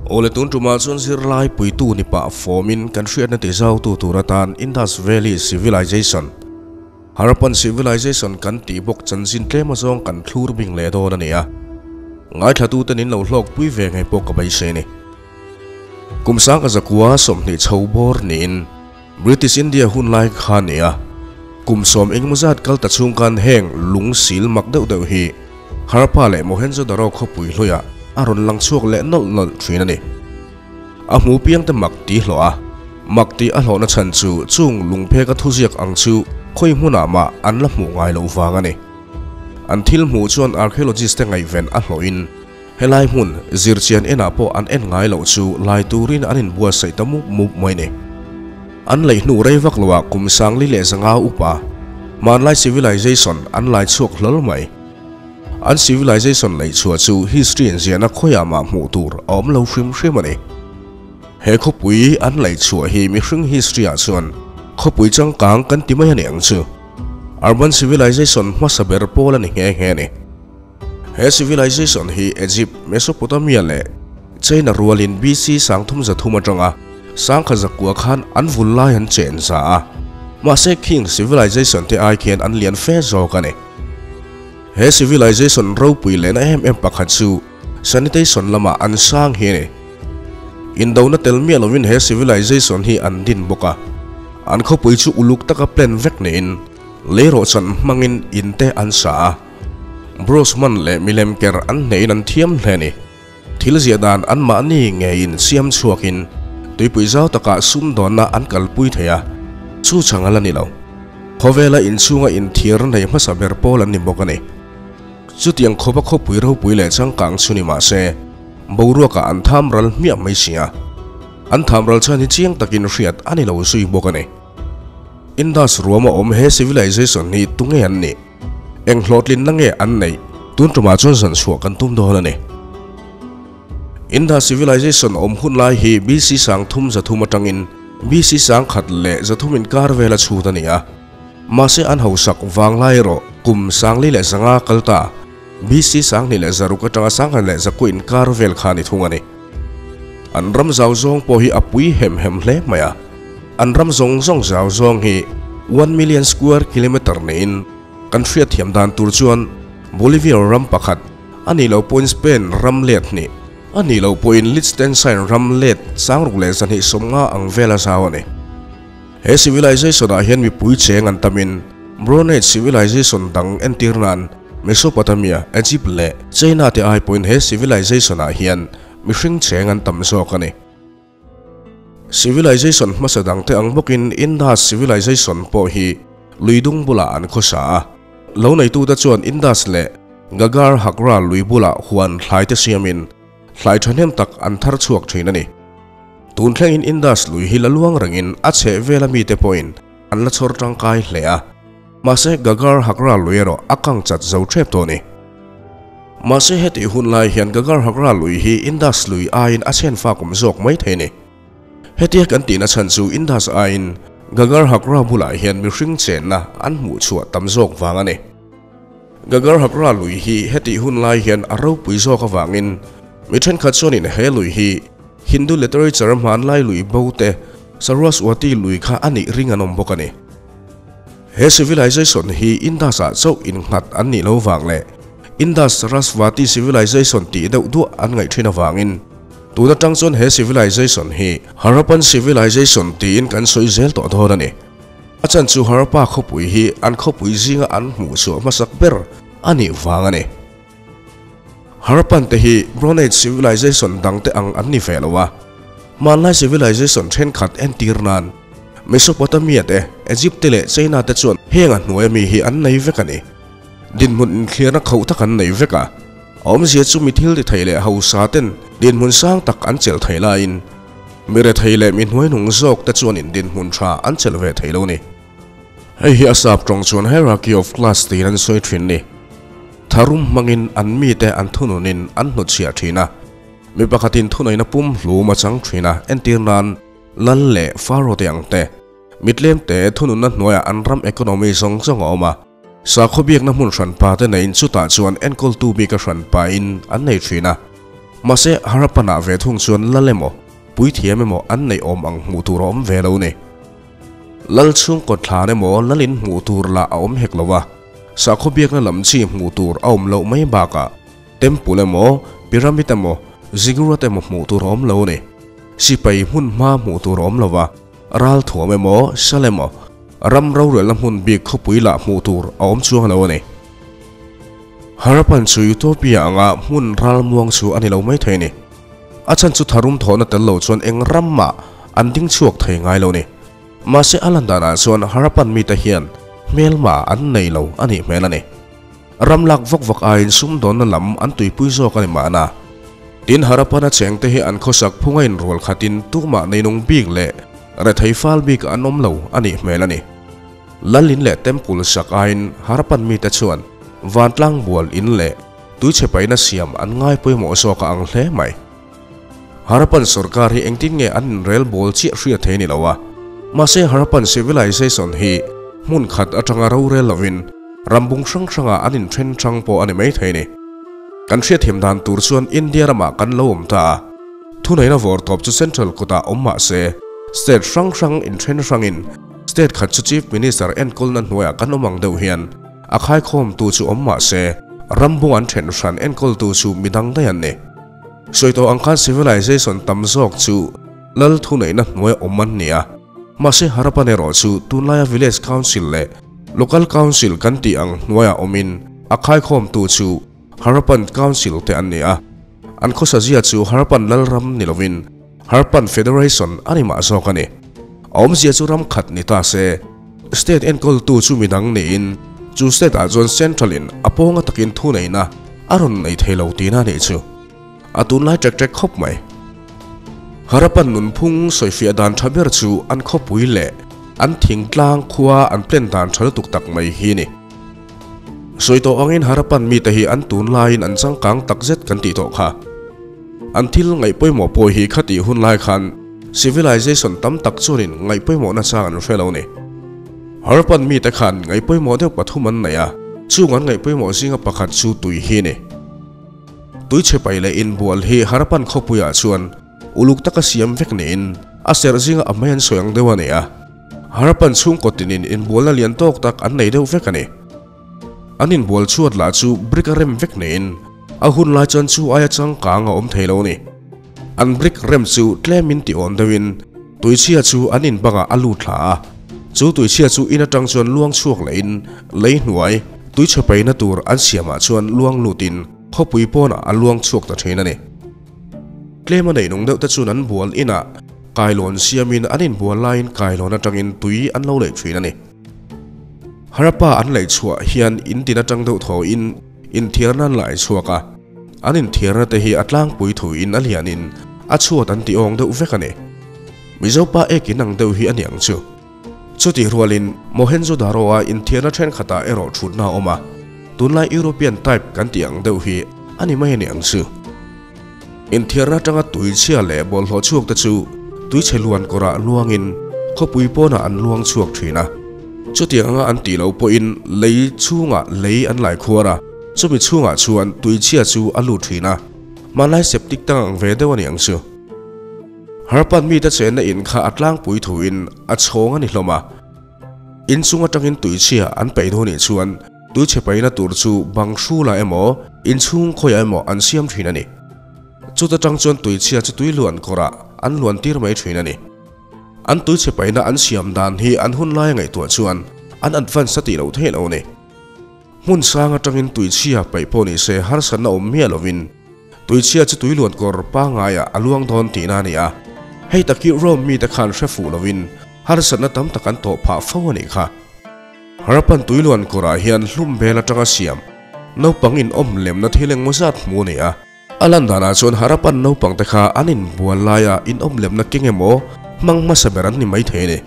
Awle tun tumah chuan zirlai puitu ni pah fawmin kan hriatna ti zautu tur atan Indus Valley Civilization, Harappan Civilization kan tih bawk chanchin tlem azawng kan thlur bing leh dawn a ni a. Ngaithlatute nin lo hlawkpui ve ngei pawh ka beisei ni. Kum sang azakua 20 chho bawr niin British India hun lai kha ni a. Kum sawm engemaw zat kal ta chhung khan heng lung sil mak deuh deuh hi Harappa leh Mohenjo-daro khawpui hluiah a rawn lang chhuak leh nawlh nawlh thin a ni. A hmu piang te mak ti hlawh a, mak tih a hlawhna chhan chu chung lungpheka thuziak ang chu khawi hmunah mah an la hmuh ngai loh vang a ni. An thil hmuh chuan archaeologist te ngaihven a hlawhin helai hmun zirchian enah pawh an en ngai loh chu lai turin an inbuatsaih ta mup mup mai ni. An lei hnu rei vak loah kum 45 upa hmanlai civilization an lai chhuak hlawl mai. An civilization lei chhuah chu history in ziahna khawiah mah hmuh tur a awm lo hrim hrim a ni. He khawpui an lei chhuah hi mihring history ah chuan khawpui changkang kan ti mai a ni ang chu. Urban civilization hmasa ber pawl a ni nghe nghe a ni. He civilization hi Egypt, Mesopotamia leh China rualin BC 3300 atanga 1100 khan an vul lai an chen za a. Mahse khing civilization te ai khian an lian fe zawk a ni. He civilization ropui lehna em em pakhat chu sanitation lamah an sang hi a ni. Indona tel miah lovin he civilization hi an din bawk a. An khawpui chu uluk taka plan vek niin leirawhchan hmangin in te an sa a. Brosman leh milem ker an hnehin an thiam hle a ni. Thil ziah dan an mahni ngeiin siam chhuakin tuipui zau takah sumdawnna an kalpui thei a, chu chang a la ni lo. Khawvela inchhunga inthiar nei hmasa ber pawl an ni bawk a ni. Chutiang khawpa khawpui ropui leh changkang chu ni mah se, boruakah an tham ral hmiah mai si a. An tham ral chhan hi chiang takin hriat a ni lo zui bawk a ni. Indus ruama awm he civilization hi tunge an nih? Eng hlawhtlinna nge an neih? Tun tumah chuan zan chhuah kan tum dawn a ni. Indus civilization awm hun lai hi BC 3300 atangin BC 1300 inkar vela chhut a ni a. Mahse an hausak vanglai erawh kum 4500 kal ta BC 2600 atanga 1900 inkar vel kha ni thung a ni. An ram zau zawng pawh hi a pui hem hem hle mai a. An ram zawng zawng zau zawng hi 1 million square kilometer niin kan hriat thiam dan tur chuan Bolivia ram pakhat a nih loh pawhin Spain ram let hnih a nih loh pawhin Liechtenstein ram let 6250 ang vela zau a ni. He civilization ah hian mipui cheng an tamin Bronze Age civilization dang entir nan Mesopotamia, Egypt leh China te ai pawhin he civilization ah hian mihring cheng an tam zawk a ni. Civilization hmasa dang te ang bawkin Indus civilization pawh hi luidung bulah an khawsa a. Lo neitute chuan Indus leh Gagar Hakra lui bulah huan thlai te siamin thlai thahnem tak an thar chhuak thin a ni. Tun thlengin Indus lui hi la luang rengin a chheh vela mite pawhin an la chhawr tangkai hle a. Mahse Gagar Hakra lui erawh a kang chat zo thep tawh a ni. Mahse heti hun lai hian Gagar Hakra lui hi Indus lui aiin a chhen fak awm zawk mai thei a ni. Hetia kan tihna chhan chu Indus aiin Gagar Hakra bulah hian mihring chenna an hmuh chhuah tam zawk vang a ni. Gagar Hakra lui hi heti hun lai hian a ropui zawk avangin mi thenkhat chuanin he lui hi Hindu literature hmanlai lui bo te Saraswati lui kha a nih ring an awm bawk a ni. He civilization hi Indus ah chauh innghat an nih lo vang leh Indus Sarasvati civilization tih deuh duah an ngaih thin avangin tun atang chuan he civilization hi Harappan civilization tiin kan sawi zel tawh dawn a ni. A chan chu Harappa khawpui hi an khawpui zinga an hmuh chhuah hmasak ber a nih vang a ni. Harappan te hi Bronze Age civilization dang te ang an ni ve lo a, hmanlai civilization thenkhat entir nan Mesopotamia te, Egypt te leh China te chuan heng a hnuai ami hi an nei vek a ni. Dinhmun inthliarna khauh tak an nei vek a, a awmzia chu mi thil ti thei leh hausa ten dinhmun sang tak an chelh thei laiin mi rethei leh mi hnuaihnung zawk te chuanin dinhmun tha an chelh ve thei lo ni. Hei hi a sap tawng chuan hierarchy of class tiin an sawi thin ni. Tharum hmangin an mite an thununin an hnutchhiah thin a, mi pakhatin thuneihna pum hlum a chang thin a, entir nan Lal leh Pharaoh te ang te. Mitlem te thununna hnuaiah an ram economy zawng zawng a awm a, sakhaw biakna hmun hranpa te neiin chutah chuan enkawltu bik a hranpa in an nei thin a. Mahse Harappan ah ve thung chuan lal emaw, puithiam emaw an neih awm ang hmuh tur a awm ve lo ni. Lal chhungkaw thlan emaw lalin hmuh tur lah a awm hek lo a, sakhaw biakna lam chi hmuh tur a awm loh mai bakah temple emaw, pyramid emaw, ziggurat emaw hmuh tur a awm lo ni. Sipai hmun hma hmuh tur a awm lo a, ralthuam emaw, sal emaw, ram rorelna hmun bik khawpui lah hmuh tur a awm chuang lo a ni. Harappan chu Utopia anga hmun ralmuang chu a ni lo mai thei a ni. A chhan chu tharum thawhna tel lo chuan eng ram mah an ding chhuak thei ngai lo ni. Mahse a lan danah chuan Harappan mite hian hmelma an nei lo a nih hmel a ni. Ram lak vak vak aiin sumdawnna lam an tuipui zawk a ni mahna. Tin Harappan a chengte hi an khawsak phunga inrual khatin tumah neinung bik leh rethei fal bik an awm lo a nih hmel a ni. Lalin leh Temple sak aiin Harappan mite chuan vantlang bual in leh tuichhe paihna siam an ngai pawimawh zawk a ang hle mai. Harappan sorkar hi engtin nge an inrel bawl chiah hriat thei ni lo a, mahse Harappan civilization hi hmun khat atanga rorel lovin rambung hrang hrangah an inthen hrang pawh a ni mai thei ni. Kan hriatthiam dan tur chuan India ramah kan lo awm ta a, thuneihna vawr tawp chu central kutah awm mah se state hrang hrang inthen hrangin State khat chu Chief Minister enkawlna hnuaiah kan awm ang deuh hian a khaikhawmtu chu awm mah se, rambung an then hran enkawltu chu midang daih an ni. Sawi tawh ang khan civilization tam zawk chu lal thuneihna hnuaia awm an ni a, mahse Harappan erawh chu tunlaia Village Council leh Local Council kan tih ang hnuaiah awmin a khaikhawmtu chu Harappan Council te an ni a, an khawsazia chu Harappan Lalram ni lovin Harappan Federation a ni mah zawk a ni. A awmzia chu ram khat ni ta se, state enkawltu chu midang niin chu state ah chuan central in a pawnga takin thuneihna a rawn nei thei lo tihna a nih chu. A tunlai ṭek ṭek khawp mai. Harappan nunphung sawifiah dan ṭha ber chu an khawpui leh an thingtlang khua an plan dan ṭha lutuk tak mai hi a ni. Sawi tawh angin Harappan mite hi an tunlaiin an changkang takzet kan tih tawh kha. An thil ngaih pawimawh pawh hi khatih hun lai khan civilization tam tak chuanin ngaih pawimawhna chang an hre lo ni. Harappan mite khan ngaih pawimawh deuh pathum an nei a, chung an ngaih pawimawh zinga pakhat chu tui hi ni. Tui chhe paih leh inbual hi Harappan khawpuiah chuan uluk taka siam vek niin a serh zinga a hmai an sawi ang deuh a ni a. Harappan chhungkaw tinin inbualna lian tawk tak an nei deuh vek a ni. An inbual chhuat lah chu brick a rem vek niin a hun lai chuan chu aia changkang a awm thei lo a ni. An brick rem chu tlemin ti awn deuhin tuichhia chu an in bangah a lut thla a, chu tuichhia chu in atang chuan luang chhuak lehin lei hnuai tuichhe paihna tur an siamah chuan luang lutin khawpui pawnah a luang chhuak ta thin a ni. Tlem a neih nung deuh te chuan an bual inah kailawn siamin an inbual laiin kailawn atangin tui an lo leih thin a ni. Harappa an laih chhuah hian in tin atang deuh thawiin inthiarna an lai chhuak a, an inthiarna te hi a tlangpui thuin a lianin a chhuat an ti awng deuh vek a ni. Mizopa ek in ang deuh hi a ni ang chu. Chutih rualin Mohenjo-daro-a inthiarna thenkhatah erawh thutna a awm a, tunlai European type kan tih ang deuh hi a ni mai a ni ang chu. Inthiarna atanga tui chhia leh bawlhhlawh chhuak te chu tuichhe luan kawrah luangin khawpui pawnah an luang chhuak thin a. Chutiang anga an tih loh pawhin lei chhungah lei an lai khuar a, chumi chhungah chuan tui chhia chu a lut thin a, hmanlai septic tank ang ve deuh a ni ang chu. Harpan mite chenna in kha a tlangpui thuin a chhawng a ni hlawm a. Inchung atangin tuichhia an peih dawn nih chuan tuichhe paihna tur chu bang hrulah emaw inchhung khawiah emaw an siam thin a ni. Chuta tang chuan tuichhia chu tui luan kawrah an luan tir mai thin a ni. An tuichhe paihna an siam dan hi an hun laia ngaihtuah chuan an advance a tih loh theih lo a ni. Hmun sang atangin tuichhia paih pawh ni se harsatna awm miah lovin tuichhia chu tui luan kawr pangaiah a luang dawn tihna a ni a. Hei tak hi Rome mite khan hre fuh lovin harsatna tam tak an tawh phah fo a nih kha. Harappan tui luan kawrah hian hlum bel atanga siam naupang inawm lemna thil engmaw zat hmu a ni a. A lan danah chuan Harappan naupangte kha an inbual laia inawmlemna keng emaw hmang hmasa ber an ni maithei a ni.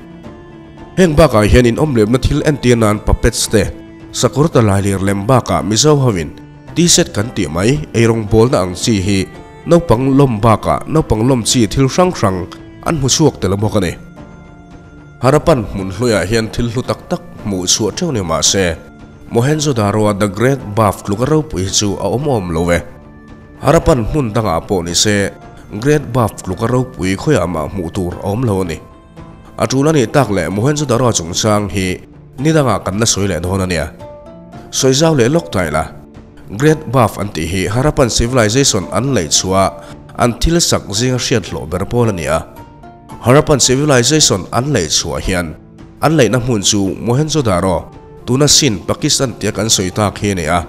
Heng bakah hian inawmlemna thil entir nan puppets te, sakawr ta lailir lem bakah Mizo hoin T-shirt kan tih mai eirawng bawlna ang chi hi naupang lawm bakah naupang lawm chi thil hrang hrang an hmu chhuak tel bawk a ni. Harappan hmun hluiah hian thil hlu tak tak hmuh chhuah theuh ni mah se, Mohenjo-daro-a The Great Bath tluka ropui hi chu a awm awm lo e. Harappan hmun dangah pawh ni se Great Bath tluka ropui khawiah mah hmuh tur a awm lo a ni. A tul a nih tak leh Mohenjo-daro chungchang hi ni dangah kan la sawi leh dawn a nia. Sawi zau leh lawk ta ila. Great Bath an tih hi Harappan civilization an laih chhuah an thil sak zinga hriat hlawh ber pawl a ni a. Harappan civilization an laih chhuah hian an laihna hmun chu Mohenjo-daro, tuna Sindh, Pakistan tia kan sawi tak hi a ni a.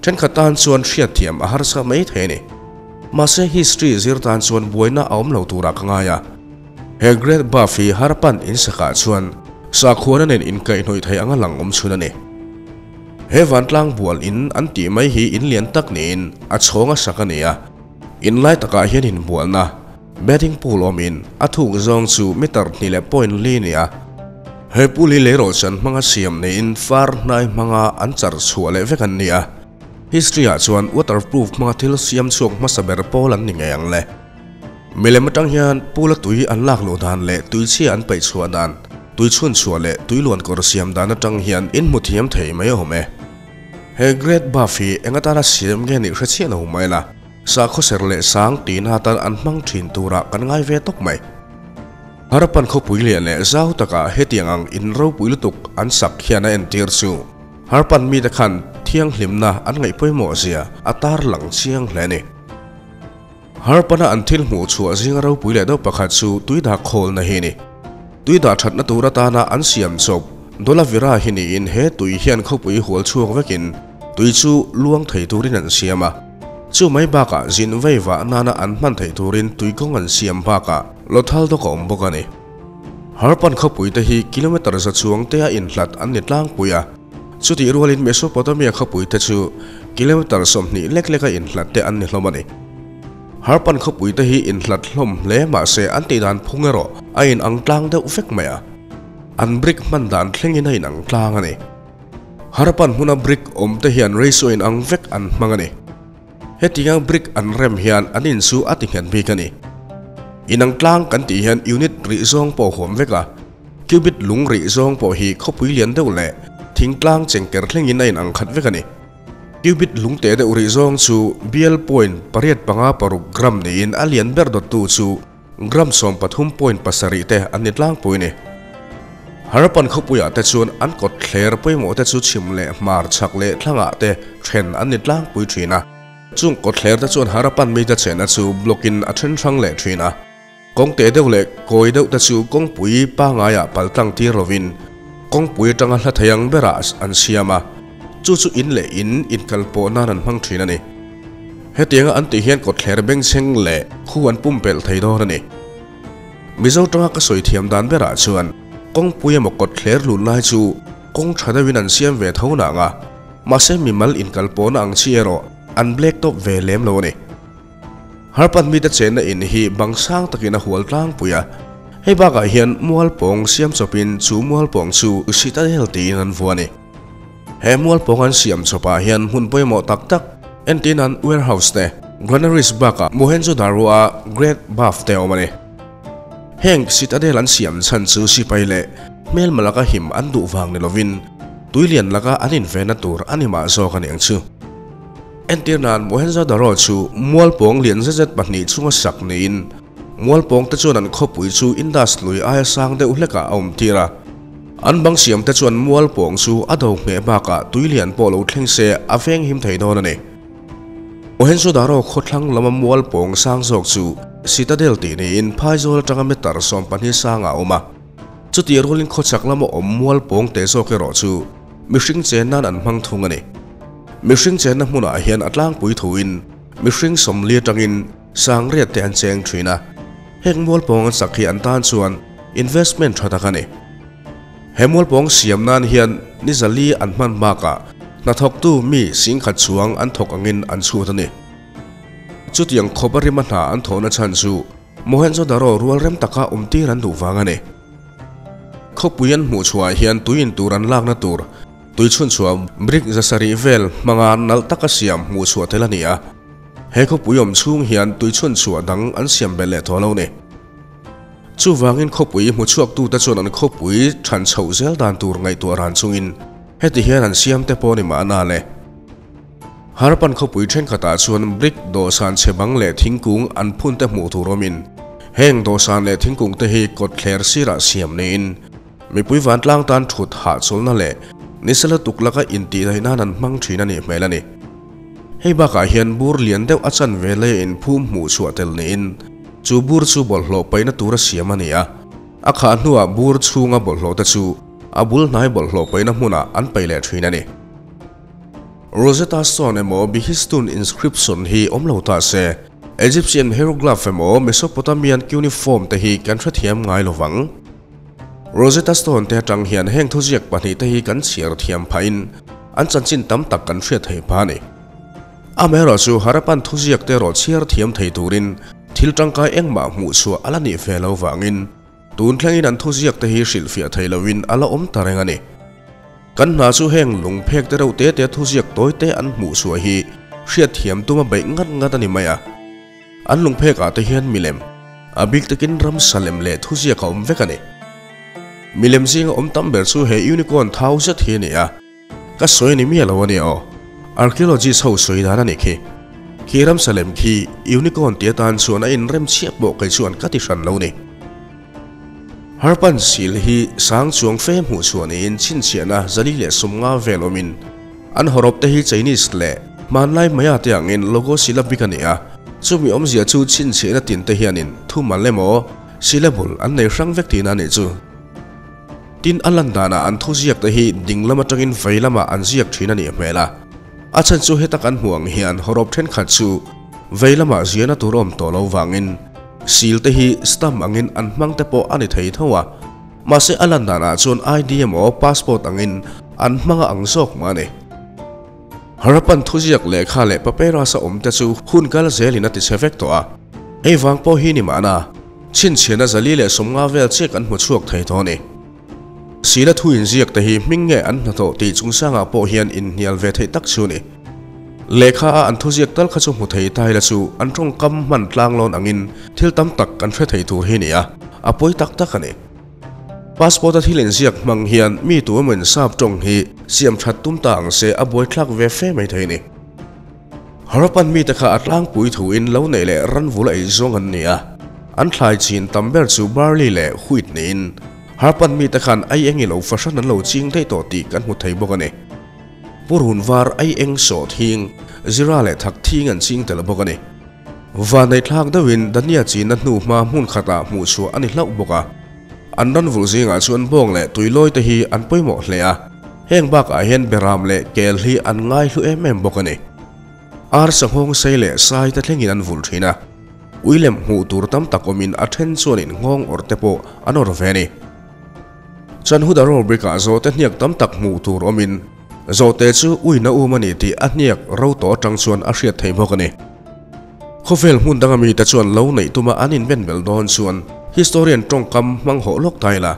Thenkhat tan chuan hriatthiam a harsa mai thei a ni. Mahse history zir tan chuan buaina a awm lo turah ka ngai a. He Great Bath hi Harappan in sakah chuan sakhuana nen inkaihhnawih thei anga lang awm chhun a ni. He vantlang bual in an tih mai hi in lian tak niin a chhawng a sak a ni a. In lai takah hian inbualna, bathing pool, awmin a thuk zawng chu meter hnih leh point li a ni a. He pool hi leirawhchan hmanga siam neiin far hnai hmanga an char chhuah leh vek an ni a. History ah chuan waterproof hmanga thil siam chhuak hmasa ber pawl an ni ngei ang le. Milem atang hian Pula tui an lak luh dan leh tui chhia an paih chhuah dan, tui chhun chhuah leh tui luan kawr siam dan atang hian in hmu thiam thei mai awm e. He Great Buff hi eng atana siam nge nih hre chiah lo mai la, sakhawser leh sang tihna atan an hmang thin turah kan ngai ve tawp mai. Harapan khawpui lian leh zau takah hetiang ang in ropui lutuk an sak hian a entir chu Harapan mite khan thianghlimna an ngaih pawimawh zia a tarlang chiang hle a ni. Harpana an thil hmuh chhuah zinga ropui leh deuh pakhat chu tui dah khawlna hi a ni. Tui dah thatna tur atana an siam chawp Dholavira hi niin he tui hian khawpui hual chhuak vekin tui chu luang thei turin an siam a. Chu mai bakah zin vei vah nana an hman theih turin tui kawng an siam bakah Lothal dawk a awm bawk a ni. Harpan khawpui te hi kilometre za chuang tea inhlat an ni tlangpui a. Chutih rualin Mesopotamia khawpui te chu kilometre 20 lek leka inhlat te an ni hlawm a ni. Harpan khawpui te hi inhlat hlawm hle mahse an tih dan phung erawh a inang tlang deuh vek mai a. An brick hman dan thlengin a inang tlang a ni. Harpan hmuna brick awm te hian ratio inang vek an hmang a ni. Hetiang brick an rem hian an in chu a ti nghet bik a ni. Inang tlang kan tih hian unit rih zawng pawh huam vek a. Cubit lung rih zawng pawh hi khawpui lian deuh leh thingtlang chengker thlengin a inang khat vek a ni. Cubit lung teh deuh rih zawng chu bial point pariat panga paruk gram niin a lian ber dawttu chu gram 13 point pasarih te an ni tlangpui a ni. Harapan khawpuiah te chuan an kawt thler pawimawh te chu chhim leh hmar chhak leh thlangah te then an ni tlangpui thin a. Chung kawt thler te chuan Harapan mite chenna chu block in a then hrang leh thin a. Kawng teh deuh leh kawi deuh te chu kawngpui pangaiah pal tlang tir lovin kawngpui atanga hla thei ang berah an siam a, chu chu in leh in inkal pawh nan an hmang thin a ni. Hetianga an tih hian kawtthler bengchheng leh khu an pumpelh thei dawn a ni. Mizo tanga ka sawi thiam dan berah chuan kawngpui emaw kawtthler lun lai chu kawng tha deuhin an siam ve tho nang a, mahse mimal inkal pawhna ang chi erawh an black top ve lem lo a ni. Harpan mite chenna in hi bang sang takin a hual tlangpui a, hei bakah hian mualpawng siam chawpin chu mualpawng chu Citadel tiin an vuah a ni. He mualpawng an siam chawpah hian hmun pawimawh tak tak entin an warehouse te, granaries bakah Mohenjo-daro-a Great Bath te a awm a ni. Heng Citadel an siam chhan chu sipai leh hmelma laka him an duh vang ni lovin tuilian laka an invenna tur a ni mah zawk a ni ang chu. Entir nan Mohenjo-daro chu mualpawng lian zet zet pahnih chunga sak niin mualpawng te chuan an khawpui chu Indus lui aia sang deuh hlekah a awm tir a. An bang siam te chuan mualpawng chu a do ngheh bakah tui lian pawh lo thleng se a veng him thei dawn a ni. Mohenjo-daro khawthlang lama mualpawng sang zawk chu Citadel tih niin phaizawl atanga meter 12 sangah a awm a. Chutih rualin khawchhak lama awm mualpawng te zawk erawh chu mihring chen nan an hmang thung a ni. Mihring chenna hmunah hian a tlangpui thuin mihring 40 atangin sangriat te an cheng thin a, heng mualpawng an sak hi an tan chuan investment tha tak a ni. He mualpawng siam nan hian ni zali an hman bakah hnathawktu mi singkhat chuang an thawk angin an chhut a ni. Chutiang khawp a rima hna an thawhna chhan chu Mohenjo-daro rual rem taka awm tir an duh vang a ni. Khawpui an hmuh chhuahah hian tui in tur an lakna tur Tui chhun chhuah brick zasarih vel hmanga nalh taka siam hmuh chhuah tel a ni a, he khawpui awm chhung hian tui chhun chhuah dang an siam belh leh tawh lo ni. Chuvangin khawpui hmu chhuaktute chuan an khawpui than chhoh zel dan tur ngaihtuah ran chungin heti hian an siam te pawh ni mahna le. Harappan khawpui thenkhatah chuan brick dawhsan chhe bang leh thingkung an phun te hmuh tur awmin heng dawhsan leh thingkung te hi kawtthler sirah siam niin mipui vantlang tan thut hahchawlhna leh nisala tuk laka intihdaih nan an hmang thin a nih hmel a ni. Hei bakah hian bur lian deuh a chanve laia inphum hmuh chhuah tel niin chu bur chu bawlhhlawh paihna tura siam a ni a, a khah hnuah bur chhunga bawlhhlawh te chu a bul hnai bawlhhlawh paihna hmunah an paih leh thin a ni. Rosetta Stone emaw Behistun Inscription hi awm lo ta se, Egyptian hieroglyph emaw Mesopotamian cuneiform te hi kan hrethiam ngai lo vang. Rosetta Stone te atang hian heng thuziak pahnihte hi kan chhiar thiam phahin an chanchin tam tak kan hriat thei pha a ni. Amaherawhchu Harappan thuziak te erawh chhiar thiam thei turin thil tangkai engmah hmuhchhuah a la nih ve lo vangin tun thlengin an thuziak te hi hrilhfiah thei loin a la awm ta reng a ni. Kan hna chu heng lung phek te reuh te te thuziak tawi te an hmuh chhuah hi hriatthiam tuma beih ngat ngat a ni mai a. An lung phek ah te hian milem, a bik takin ramsa lem leh thuziak a awm vek a ni. Milem zinga awm tam ber chu he unicorn thau zet hi a ni a. Ka sawi a ni miah lo a nia aw. Archaeologist ho sawi dan a nih khi. Khi ramsa lem khi unicorn ti atan chuan a inrem chhiat pawh kei chuan ka ti hran lo ni. Harpan sil hi sang chuang fe hmuh chhuah niin chhinchhiahna 450 vel awmin an hawrawp te hi Chinese leh hmanlai Maya te angin logo syllabic a ni a, chumi awmzia chu chhinchhiahna tin te hianin thumal emaw syllable an nei hrang vek tihna a nih chu. Tin, a lan danah an thuziak te hi ding lam atangin vei lamah an ziak thin a nih hmel a, a chhan chu heta kan hmuh ang hian hawrawp thenkhat chu vei lamah ziahna tur awm tawh lo vangin Seal te hi stamp angin an hmang te pawh a ni thei tho a, mahse a lan danah chuan ID emaw passport angin an hmang a ang zawk mah a ni. Harappan thuziak lehkha leh papyrus a awm te chu hun kal zelin a ti chhe vek tawh a, hei vang pawh hi ni mahna chhinchhiahna 450 vel chiah kan hmu chhuak thei tawh a ni. Sila thu inziak te hi hming nge an hnathawh tih chungchangah pawh hian inhnial ve theih tak chu a ni. Lehkha a an thuziak tal kha chu hmu thei ta ila chu an tawngkam hman tlang lawn angin thil tam tak kan hre thei tur hi a ni a, a pawi tak tak a ni. Passport a thil inziak hmang hian mi tu emaw in sap tawng hi siam that tum ta ang se a buaithlak ve fe mai thei a ni. Harappan mite kha a tlangpui thuin lo neih leh ranvul a ei zawng an ni a, an thlai chin tam ber chu barley leh wheat niin Harappan mite khan ai eng ilo fahran an lo ching daih tawh tih kan hmu thei bawk a ni. Purun var ai eng sawh thing, zira leh thak thing an ching tel bawk a ni. Vanneihthlak deuhin Dania chinna hnu hma hmun khatah hmuh chhuah a ni hlauh bawk a. An ranvulh zingah chuan bawng leh tuilawi te hi an pawimawh hle a, heng bakah hian beram leh kel hi an ngai hlu em em bawk a ni. Arsa nghawng sei leh sai te thlengin an vulh thin a, ui lem hmuh tur tam tak awmin a then chuanin nghawng awrh te pawh an awrh ve a ni. Chanhuda Robrikah zawhte hniak tam tak hmuh tur awmin zawhte chu uina um a ni tih a hniak ro tawh atang chuan a hriat theih bawk a ni. Khawvel hmun danga mite chuan lo neih tuma an inben bel dawn chuan historian tawngkam hmang hawh lawk ta ila,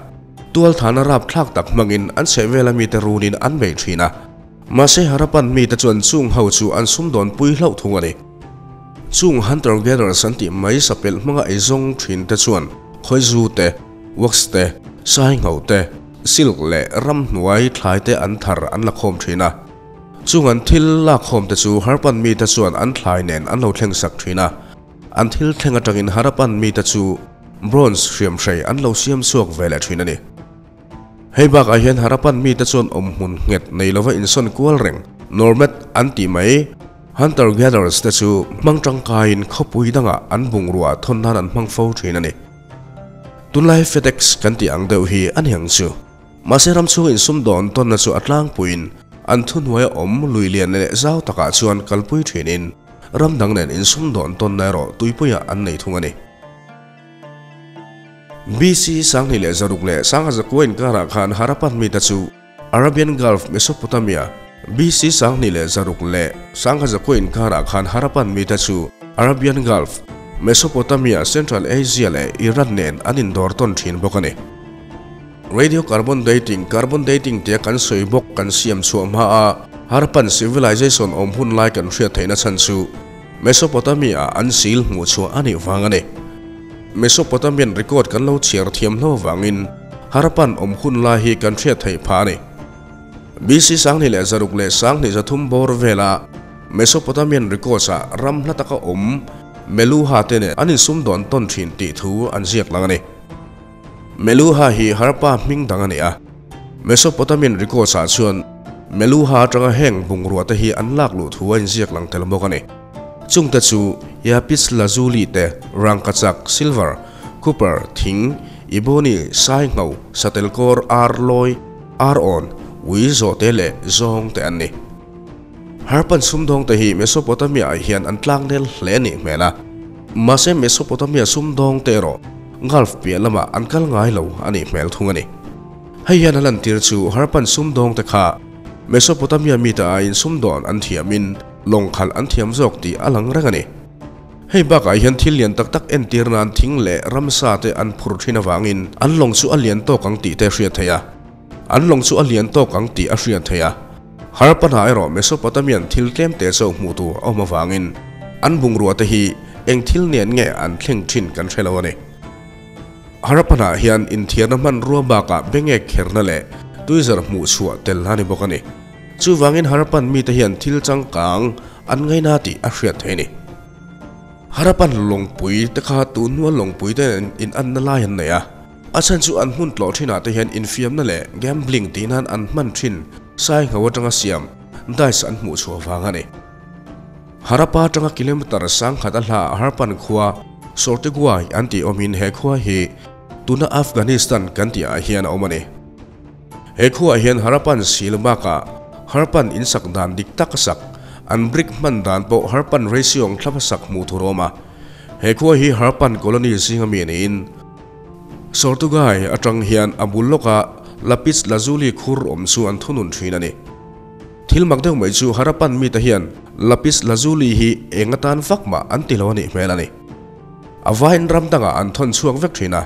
tualthana rapthlak tak hmangin an chhehvela mite runin an bei thin a. Mahse Harappan mite chuan chung ho chu an sumdawn pui hlauh thung a ni. Chung hunter-gatherers an tih mai sapelh hmanga eizawng thin te chuan khawizu te, wax te, saingho te, silk leh ramhnuai thlai te an thar an la khawm thin a. Chung an thil lakkhawm te chu Harappan mite chuan an thlai nen an lo thleng sak thin a, an thil thleng atangin Harappan mite chu bronze hriamhrei an lo siam chhuak ve leh thin a ni. Hei bakah hian Harappan mite chuan awmhmun nghet nei lova insawn kual reng, nomad an tih mai, hunter-gatherers te chu hmang tangkaiin khawpui dangah an bungrua thawn nan an hmang fo thin a ni. Tunlai FedEx kan tih ang deuh hi a ni ang chu. Mahse ram chhung insumdawn tawnna chu a tlangpuiin an thuhnuaia awm lui lian leh zau takah chuan kalpui thinin ram dang nen insumdawn tawnna erawh tuipuiah an nei thung a ni. BC 2600 leh 1100 inkarah khan Harappan mite chu Arabian Gulf, Mesopotamia, BC 2600 leh 1100 inkarah khan Harappan mite chu Arabian Gulf, Mesopotamia, Central Asia leh Iran nen an indawr tawn thin bawk a ni. Radio carbon dating, Carbon dating tia kan sawi bawk kan siam chhuah hma a Harappan civilization awm hun lai kan hriat theihna chhan chu Mesopotamia an sil hmuh chhuah a nih vang a ni. Mesopotamian record kan lo chhiar thiam hlo vangin Harappan awm hun lai hi kan hriat theih phah a ni. BC 2106 leh 1203 bawr vela. Mesopotamian records-ah ram hla taka awm Meluha te nen an insumdawn tawn thin tih thu an ziak lang a ni. Meluha hi Harappa hming dang a ni a. Mesopotamian records-ah chuan Meluha atanga heng bungrua te hi an lak luh thu a inziak lang tel bawk a ni. Chungte chu Yapis lazuli te, rangkachak, silver, copper, thing, ebony, sai ngho, satel kawr, ar lawi, ar awn, ui zawhte leh zawng te an ni. Harappan sumdawng te hi Mesopotamia ah hian an tlangnel hle a nih hmel a. Mahse Mesopotamia sumdawng te erawh Gulf piah lamah an kal ngai lo a nih hmel thung a ni. Hei hian a lantir chu Harappan sumdawng te kha Mesopotamia mite aiin sumdawn an thiamin lawng khalh an thiam zawk tih a lang reng a ni. Hei bakah hian thil lian tak tak entir nan thing leh ramsa te an phur thin avangin an lawng chu a lian tawk ang tih te a hriat theih a. An lawng chu a lian tawk ang tih a hriat theih a. Harappan-ah erawh Mesopotamian thil tlem te chauh hmuh tur a awm avangin an bungrua te hi eng thil nen nge an thleng thin kan hre lo a ni. Harappan-ah hian inthiarna hmanrua bakah bengek kherna leh tuizer hmuh chhuah tel a ni bawk a ni. Chuvangin Harappan mite hian thil changkang an ngaina tih a hriat theih a ni. Harappan lawngpui te kha tunhnual lawngpui te nen inanna lai an nei a. A chhan chu an hmun tlawh thinah te hian infiamna leh gambling tih nan an hman thin sai ngho atanga siam dice an hmuh chhuah vang a ni. Harappa atanga kilometre sangkhat a hla Harappan khua Sortiguai an tih awmin he khua hi tuna Afghanistan kan tih ah hian a awm a ni. He khuaah hian Harappan sil bakah Harappan insak dan dik tak a sak, an brick hman dan pawh Harappan ratio ang thlap a sak hmuh tur a awm a. He khua hi Harappan colony zinga mi niin Sortugai atang hian a bul lawka Lapis Lazuli khur awm chu an thunun thin a ni. Thil mak deuh mai chu Harappan mite hian Lapis Lazuli hi eng atan vak mah an ti lo a nih hmel a ni. A vaiin ram dangah an thawn chhuak vek thin a.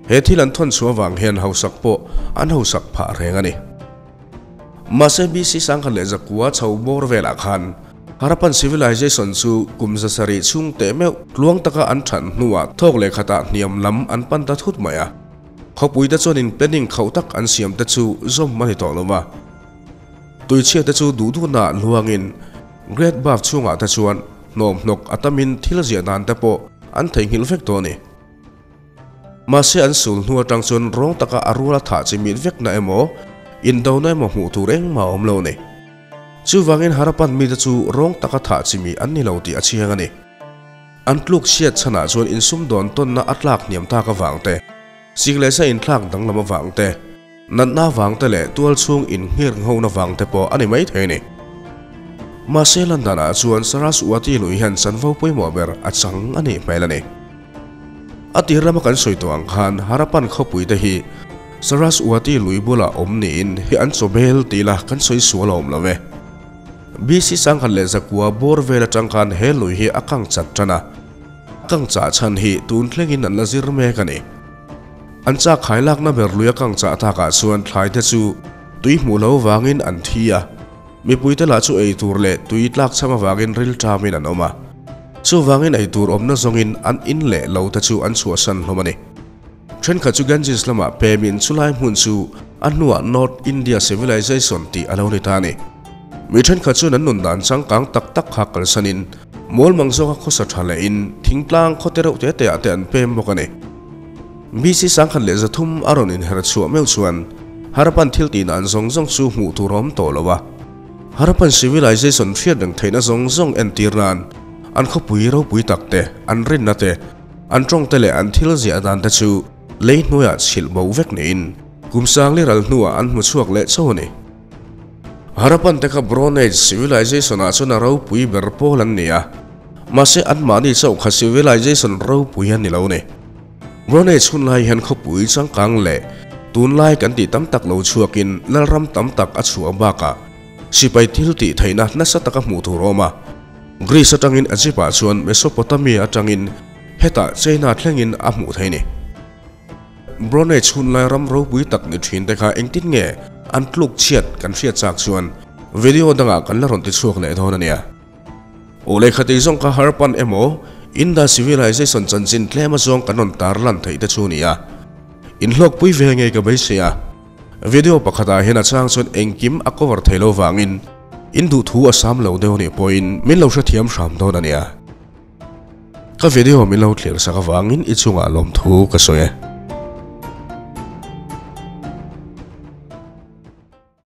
He thil an thawn chhuah avang hian hausak pawh an hausak phah reng a ni. Mahse BC sangkhat leh zakua chho bawr velah khan Harappan civilization chu kum zasarih chhung teh meuh tluang taka an that hnuah thawk leh khatah hniam lam an pan ta thut mai a. Khawpui te chuan in planning khauh tak an siam te chu zawm a ni tawh lo va. Tuichhia te chu duh duhna luangin Great Bath chhungah te chuan hnawmhnawk a tamin thil ziah dan te pawh an theihnghilh vek tawh a ni. Mahse an sul hnu atang chuan rawng taka a ruala thah chi mit vekna emaw, indona emaw hmuh tur engmah a awm lo a ni. Chuvangin Harappan mite chu rawng taka thah chi mi an ni lo tih a chiang a ni. An tluk chhiat chhanah chuan insumdawn tawnna a tlak hniam tak avang te, sik leh sa inthlak danglam avang te, natna avang te leh tual chhung inngher nghona vang te pawh a ni mai thei a ni. Mahse London-ah chuan Saraswati lui hian chanvo pawimawh ber a chang a nih hmel a ni. A tir lama kan sawi tawh ang khan Harappan khawpui te hi Saraswati lui bulah awm niin hi an chaw bel tih la kan sawi sual a awm lo e. BC sangkhat leh zakua bawr vel atang khan he lui hi a kang chat tan a, a kang chah chhan hi tun thlengin an la zir mek a ni. An chak khai lakna ber lui a kang chah takah chuan thlai te chu tui hmuh lo vangin an thi a. Mipuite lah chu ei tur leh tui tlak chham avangin rilṭamin an awm a. Chuvangin ei tur awmna zawngin an in leh lo te chu an chhuahsan hlawm a ni. Thenkhat chu Ganges lamah pemin chulai hmun chu a hnuah North India Civilization tih a lo ni ta a ni. Mi thenkhat chuan an nun dan changkang tak tak kha kalsanin mawlmang zawka khawsa tha lehin thingtlang khaw te reuh te te ah te an pem bawk a ni. BC 1300 a rawn inher chhuah meuh chuan Harappan thil tih dan zawng zawng chu hmuh tur a awm tawh lo a. Harappan civilization hriat reng theihna zawng zawng entir nan an khawpui ropui tak te, an rinna te, an tawng te leh an thil ziah dan te chu lei hnuaiah chhilh bo vek niin kum sangli ral hnuah an hmu chhuak leh chauh a ni. Harappan te kha Bronze Age civilization ah chuan a ropui ber pawl an ni a, mahse anmahni chauh kha civilization ropui a ni lo a ni. Bronze Age hun lai hian khawpui changkang leh tunlai kan tih tam tak lo chhuakin lalram tam tak a chhuah bakah sipai thil tih theihna nasa taka hmuh tur a awm a. Greece atangin Egypt-ah chuan Mesopotamia atangin hetah China thlengin a hmuh theih a ni. Bronze Age hun lai ram ropui tak ni thin te kha engtin nge an tluk chhiat kan hriat chak chuan video dangah kan la rawn ti chhuak leh dawn a nia. Aw lehkha tei zawng kha Harappan emaw Indus Civilization chanchin tlem azawng kan rawn tar lan theih te chu a ni a. Inhlawkpui ve ngei ka beisei a. Video pakhatah hian a chang chuan engkim a cover thei lo vangin In duhthu a sam lo deuh nih pawhin min lo hrethiam hram dawn a nia. Ka video min lo thlir sak avangin i chungah lawmthu ka sawi e.